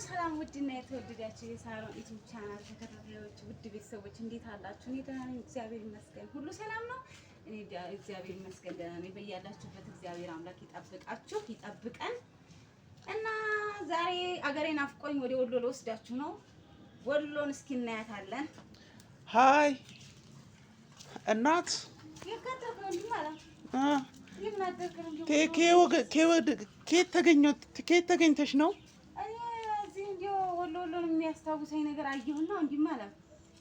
ሰላም ውድና የተወደዳችሁ የሳሮን ዩቲዩብ ቻናል ተከታታዮች ውድ ቤተሰቦች እንዴት አላችሁ? እኔ ደህና ነኝ፣ እግዚአብሔር ይመስገን። ሁሉ ሰላም ነው። እኔ እግዚአብሔር ይመስገን ደህና ነኝ። በያላችሁበት እግዚአብሔር አምላክ ይጠብቃችሁ ይጠብቀን። እና ዛሬ አገሬ ናፍቆኝ ወደ ወሎ ልወስዳችሁ ነው። ወሎን እስኪ እናያታለን። Hi እናት፣ ከየት ተገኝተሽ ነው? እዚህ እንዲያው ወሎ ወሎን የሚያስታውሰኝ ነገር አየሁና እንዲህ ማለት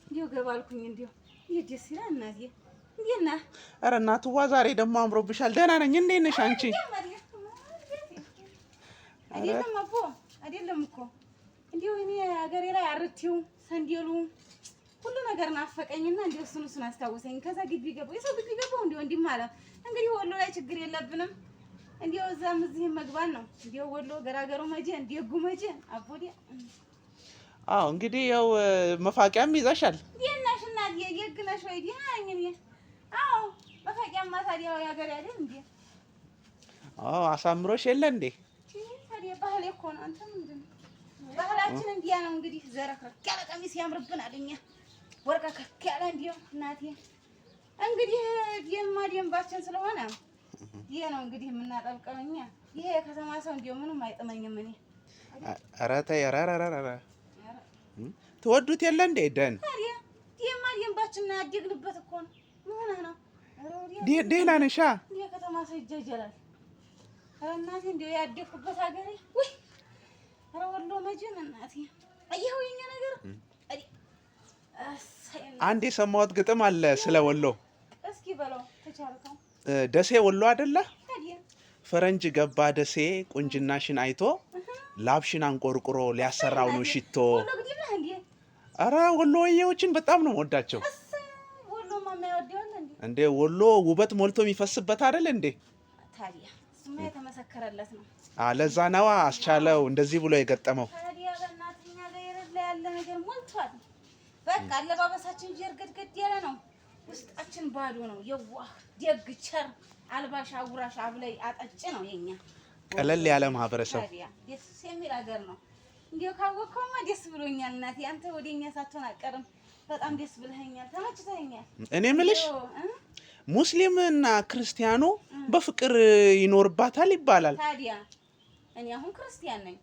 እንዲያው ገባ አልኩኝ። እንዲያው ይህ ደስ ይላል። እናቴ እንዴት ነህ? ኧረ እናትዋ ዛሬ ደግሞ አምሮብሻል። ደህና ነኝ። እንዴት ነሽ አንቺ? አይደለም አቦ አይደለም እኮ እንዲያው እኔ ሀገሬ ላይ አርቲው ሰንዴሉ ሁሉ ነገር ናፈቀኝና እንዲያው እሱን እሱን አስታውሰኝ። ከዛ ግቢ ገባሁ፣ የሰው ግቢ ገባሁ። እንዲያው እንዲህ ማለት እንግዲህ ወሎ ላይ ችግር የለብንም። እንዲያው እዛም እዚህም መግባት ነው። እንዲያው ወሎ ገራገሩ መጀን ደጉ መጀን አቦዴ። አዎ እንግዲህ ያው መፋቂያም ይዘሻል። እንዴት ነሽ እናትዬ? ደግ ነሽ ወይ? ደህና ነኝ እኔ። አዎ መፋቂያማ ታዲያ የሀገሬ አይደል እንዴ? አዎ አሳምሮሽ የለ እንዴ? ታዲያ ባህሌ እኮ ነው። አንተ ምንድን ነው ባህላችን እንዲያ ነው እንግዲህ። ዘረክረክ ያለ ቀሚስ ያምርብናል እኛ ወርቀከክ ያለ እንዲያው እናቴ እንግዲህ ደማ ደንባችን ስለሆነ ይሄ ነው እንግዲህ የምናጠብቀው እኛ። ይሄ የከተማ ሰው እንዲያው ምንም አይጥመኝም እኔ። ኧረ ተይ፣ ኧረ ኧረ ኧረ ትወዱት የለ እንዴ? ደን ታዲያ ደማ ደንባችን ነው ያደግንበት እኮ ነው። ምን ሆነህ ነው? ደህና ነሻ? የከተማ ሰው ይጃጀላል። ኧረ እናቴ እንዲያው ያደግኩበት ሀገሬ ውይ! ኧረ ወሎ መጀን እናቴ አየኸው የኛ ነገር። አንድ የሰማሁት ግጥም አለ ስለ ወሎ። እስኪ በለው ተቻልከው። ደሴ ወሎ አይደለ? ፈረንጅ ገባ ደሴ ቁንጅናሽን አይቶ ላብሽን አንቆርቁሮ ሊያሰራው ነው ሽቶ። ኧረ ወሎዬዎችን በጣም ነው የምወዳቸው። እንዴ ወሎ ውበት ሞልቶ የሚፈስበት አይደል እንዴ? ታዲያ እሱማ የተመሰከረለት ነው። ለዛ ነዋ አስቻለው እንደዚህ ብሎ የገጠመው። ታዲያ በእናትህ እኛ ጋር የሌለ ያለ ነገር ሞልቷል። በቃ አለባበሳችን ጀርገድገድ ያለ ነው። ውስጣችን ባዶ ነው። የዋህ ደግ፣ ቸር፣ አልባሽ፣ አጉራሽ፣ አብላይ፣ አጠጭ ነው የኛ ቀለል ያለ ማህበረሰብ። ታዲያ ደስ የሚል ሀገር ነው። እንዲያው ካወቅከውማ ደስ ብሎኛል እናቴ። አንተ ወደኛ ሳትሆን አትቀርም። በጣም ደስ ብለኸኛል፣ ተመችተኸኛል። እኔ ምልሽ ሙስሊም እና ክርስቲያኑ በፍቅር ይኖርባታል ይባላል። ታዲያ እኔ አሁን ክርስቲያን ነኝ፣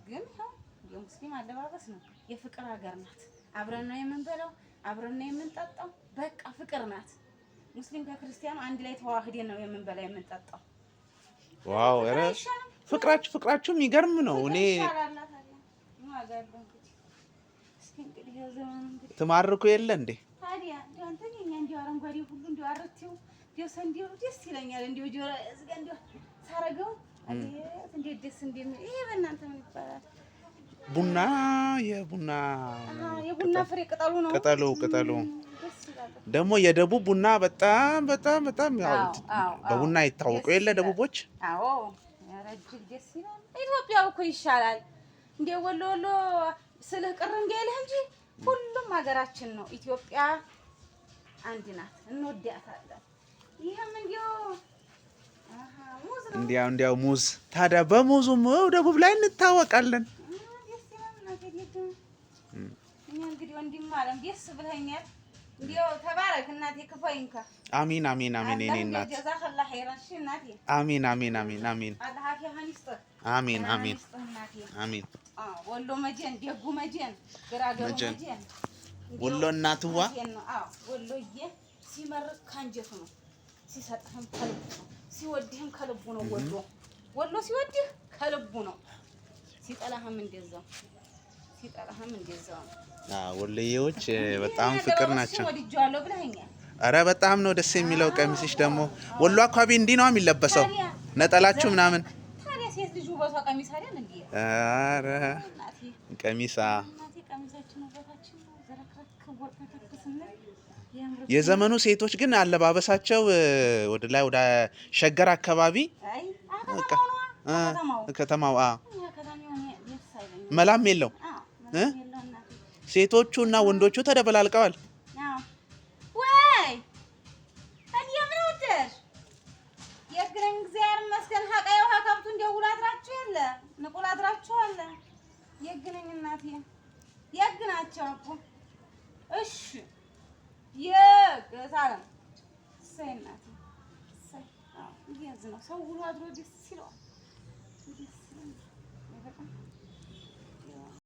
ግን ያው የሙስሊም አለባበስ ነው። የፍቅር ሀገር ናት። አብረን ነው የምንበላው፣ አብረን ነው የምንጠጣው። በቃ ፍቅር ናት። ሙስሊም ከክርስቲያኑ አንድ ላይ ተዋህደን ነው የምንበላ የምንጠጣው። Wow! ኧረ ፍቅራችሁ ፍቅራችሁ የሚገርም ነው። እኔ ትማርኩ የለ እንዴ? ታዲያ እንደው አንተ የእኛ እንደው አረንጓዴ ሁሉ እንደው አረቴው እንደው ሰንዴው ደስ ይለኛል። እንደው ጆሮ እዚህ ጋር እንደው ሳረገው አቤት እንዴት ደስ እንደሚል። ይሄ በእናንተ ምን ይባላል? ቡና የቡና የቡና ፍሬ ቅጠሉ ነው። ቅጠሉ ቅጠሉ ደግሞ የደቡብ ቡና በጣም በጣም በጣም በቡና ይታወቁ የለ ደቡቦች። አዎ ኧረ እጅግ ደስ ይላል። ኢትዮጵያ እኮ ይሻላል። እንደ ወሎ ወሎ ስልህ ቅር እንዳይልህ እንጂ ሁሉም ሀገራችን ነው። ኢትዮጵያ አንድ ናት፣ እንወዳታለን። ይህም እንዲያው ሙዝ ነው። እንዲያው እንዲያው ሙዝ ታዲያ በሙዙም ደቡብ ላይ እንታወቃለን። ደስ ይላል እናቴ። እኛ እንግዲህ ወንድም አለም ደስ ብለኸኛል። እንዲያው ተባረክ እናቴ፣ ክፉ አይንካ። አሚን አሚን አሚን። የእኔ እናት ጀዛከላህ ኸይረን። እሺ እናቴ። አሚን አሚን አሚን አሚን አላህ አፊያህን ይስጥህ። አሚን አሚን ይስጥህ እናቴ። አሚን። ወሎ መጀን፣ ደጉ መጀን፣ ግራገሩ መጀን፣ መጀን፣ ወሎ እናትዋ። አዎ ወሎዬ ሲመርቅ ካንጀቱ ነው፣ ሲሰጥህም ከልቡ ነው፣ ሲወድህም ከልቡ ነው። ወሎ ወሎ ሲወድህ ከልቡ ነው፣ ሲጠላህም እንደዛው ሲጠላህም እንደዛው ነው። አዎ ወሎዬዎች በጣም ፍቅር ናቸው። ወድጄዋለሁ ብለኸኛል። አረ በጣም ነው ደስ የሚለው ቀሚስሽ ደግሞ ወሎ አካባቢ እንዲህ ነው የሚለበሰው፣ ነጠላችሁ ምናምን። ታዲያ ሴት ልጅ ውበቷ ቀሚስ አይደል እንዴ? አረ ቀሚሳ እናቴ ቀሚሳችን ውበታችን ነው። ዘረክረክ ወርከክ ስንል ያምርብናል። የዘመኑ ሴቶች ግን አለባበሳቸው ወደ ላይ ወደ ሸገር አካባቢ አይ ከተማው ነዋ፣ ከተማው ከተማው እኛ ከተማው እኔ ደስ አይለኝም። መላም የለው። አዎ መላም የለው እናቴ። ሴቶቹ እና ወንዶቹ ተደበላልቀዋል። አዎ ወይ እንደምን አደርሽ? የግረኝ እግዚአብሔር ይመስገን። ሀቃ የውሃ ከብቱ እንደው ውሎ አድራችሁ የለ ንቁል አድራችሁ አለ የግነ ናቸው አቦ። እሺ የገዛለም እሰይ እናቴ እሰይ። አዎ እያዝ ነው ሰው ውሎ አድሮ ደስ ይለዋል። ደስ ይለዋል በጣም።